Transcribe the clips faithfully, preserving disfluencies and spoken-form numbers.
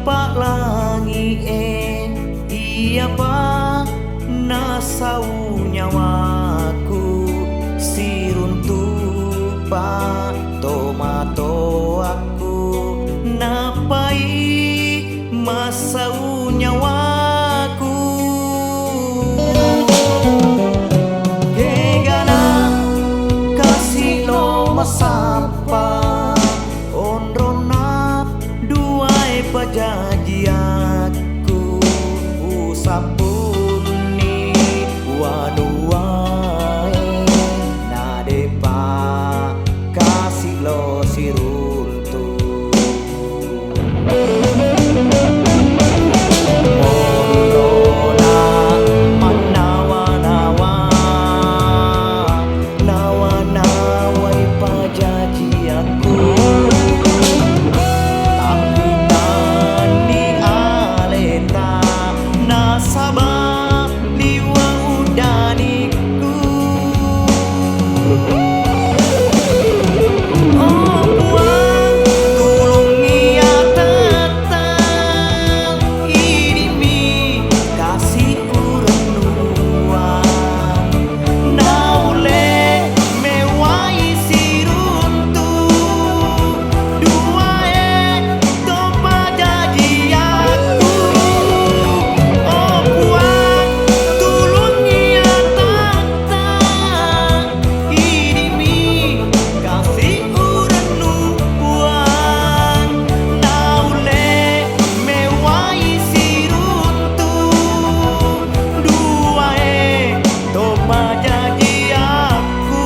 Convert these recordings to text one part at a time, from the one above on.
Pa'langi'e, iyapa nasau nyawaku, siruntu'pa tomatoakku, nappai masau nyawaku. Kegana kasi lo masappa, onronna duae pajajiakku, usappunni wanuae, nadepa kasi lo siruntu. Monrona mannawa-nawa, nawa-nawai pajajiakku. Tapi tanni aleta nasaba liwa udanikku. Oh Puang, tulungngi atetta, idi'mi kasi urennuang, naulle mewai siruntu duae to pajajiakku. Oh Puang, tulungngi atetta, idi'mi kasi urennu Puang, naulle mewai siruntu duae to pajajiakku.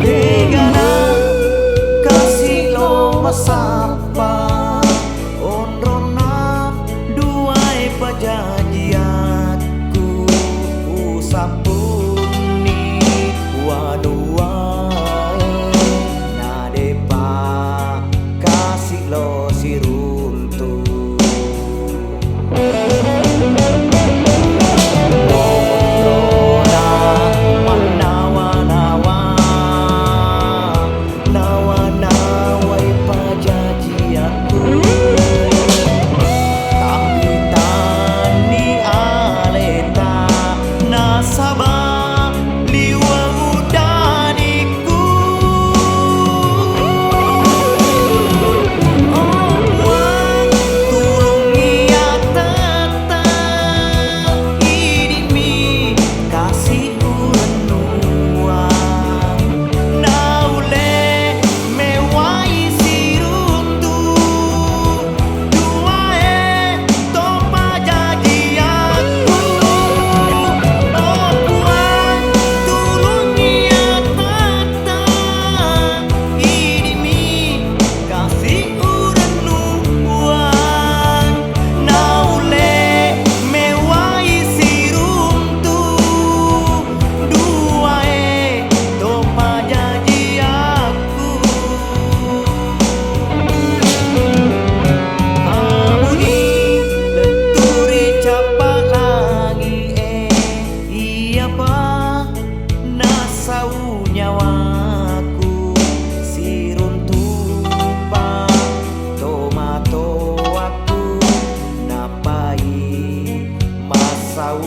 Kegana kasi lo masappa, onronna duae pajajiakku, usappunni wanuae, nadepa kasi lo siruntu. Monrona mannawa-nawa, nawa-nawai pajajiakku. Tapi tanni aleta nasaba liwa udanikku. Oh Puang, tulungngi atetta, idi'mi kasi urennuang, naulle mewai siruntu duae to pajajiakku. Oh Puang, tulungngi atetta, idi'mi kasi urennuang, naulle mewai siruntu duae to pajajiakku. Amuni lettu ri cappa langi'e, iyapa nasau nyawaku, siruntu'pa tomatoakku, nappai masau